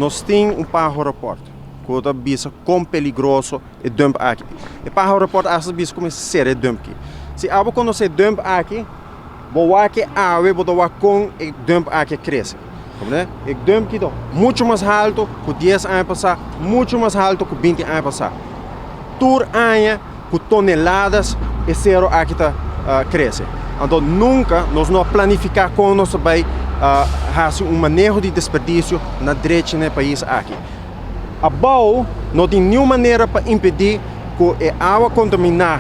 Nos tin un PAHO rapport ku ta bisa kon peligroso e dump aki. E PAHO rapport asta bisa ku mester sera e dump aki. Si abo konosé e dump aki, bo wak e awe, bo ta wak kon e dump aki a krese. Komprendé? E dump aki ta muchu mas haltu ku dies aña pasá, muchu mas haltu ku binti aña pasá. Tur aña ku toneladas e sero aki ta krese. Anto nunka nos no a planifiká kon nos ta bai hasi un maneho di desperdisio na drechi na e pais aki. Abou no tin niun manera pa impedí ku e awa kontaminá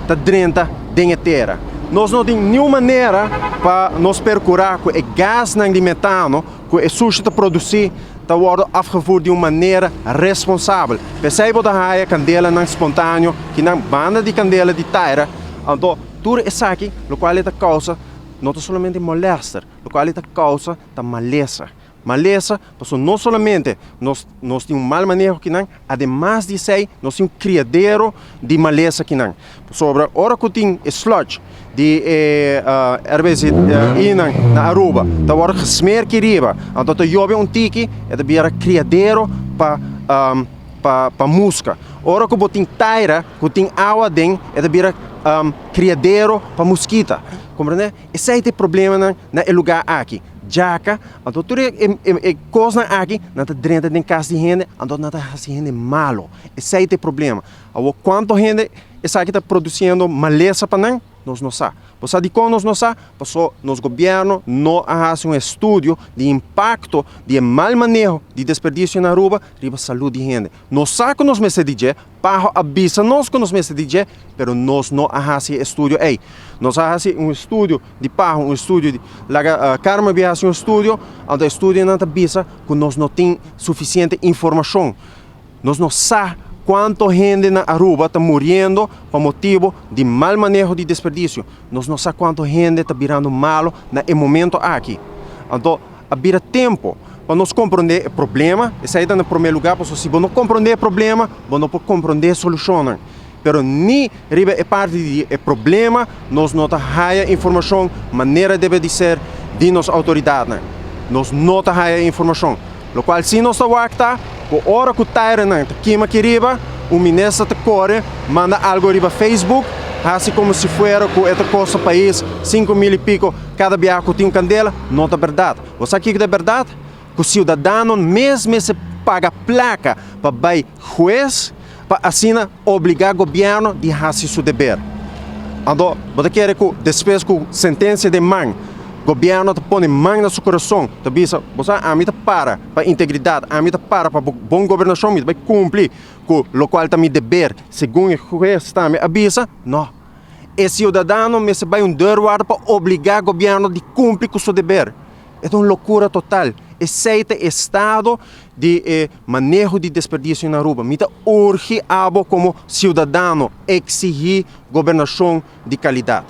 ta drenta den e tera. Nos no tin niun manera pa nos perkurá ku e gasnan di metano ku e sushi ta produsí ta wòrdu afgevoerd di un manera responsabel. P'esei bo ta haya kandelanan spontaneo kinan banda di kandela di taira. Anto tur esaki lokual e ta kousa no ta solamente molèster, lokual e ta kousa ta malesa. Malesa pasobra no solamente nos nos tin un mal maneho kinan, ademas di esei nos tin un kriadero di malesa kinan. Pasobra ora ku tin e sludge di e RBZI-nan na Aruba ta wòrdu gesmeer aki riba, anto ta yobe un tiki e ta bira kriadero pa pa muska. Ora ku bo tin taira ku tin awa aden e ta bira kriadero pa muskita. Komprende? Esei ta e problemanan na e lugá aki. Djaka, anto tur e kosnan aki nan ta drenta den kas di hende anto nan ta hasi hende malo. Esei ta e problema. Awor kuantu hende esaki ta produsiendo malesa pa nan? Nos no sa. Bo sa dikon nos no sa? Paso nos gobièrnu no a hasi un estudio di impakto di e mal maneho di desperdisio na Aruba riba salud di hende. Nos sa ku nos mester di dje, PAHO a bisa nos ku nos mester di dje, pero nos no a hasi e estudio ei. Nos a hasi un estudio di PAHO, un estudio di laga Carmen bia hasi un estudio, anto e estudionan ta bisa ku nos no tin sufisiente informashon. Nos no sa cuanto hende na Aruba ta muriendo pa motibo di mal maneho di desperdicio. Nos no sa cuanto hende ta birando malo na e momento aki. Anto a bira tempo pa nos comprende e problema. Esey ta na prome lugar pasobra si bo no comprende e problema, bo no por comprende e solucionnan. Pero ni riba e parti di e problema nos no ta haya informacion manera debe di ser di nos autoridadnan. Nos no ta haya informacion. Locual si nos ta wak ta cu ora cu tairenan ta kima aki riba, un minister ta core manda algo riba Facebook, haci como si fuera cu e ta costa pais 5000 y pico cada biaha cu tin un candela. No ta berdad. Bo sa kico ta e berdad? Cu ciudadano mes mester paga placa pa bay huez pa asina obliga gobierno di haci su deber. Anto bo ta kere cu despues cu sentencia den man, gobierno ta pone man na su corazon, ta bisa, bo sa ami ta para pa integridad, ami ta para pa bon gobernacion, mi ta bay cumpli cu locual ta mi deber segun e huez tambe a bisa? No. E ciudadano mester bay un deurwaarder pa obliga gobierno di cumpli cu su deber. E ta un locura total. Esey ta e estado di e maneho di desperdicio na Aruba. Mi ta urgi abo como ciudadano exigi gobernacion di calidad.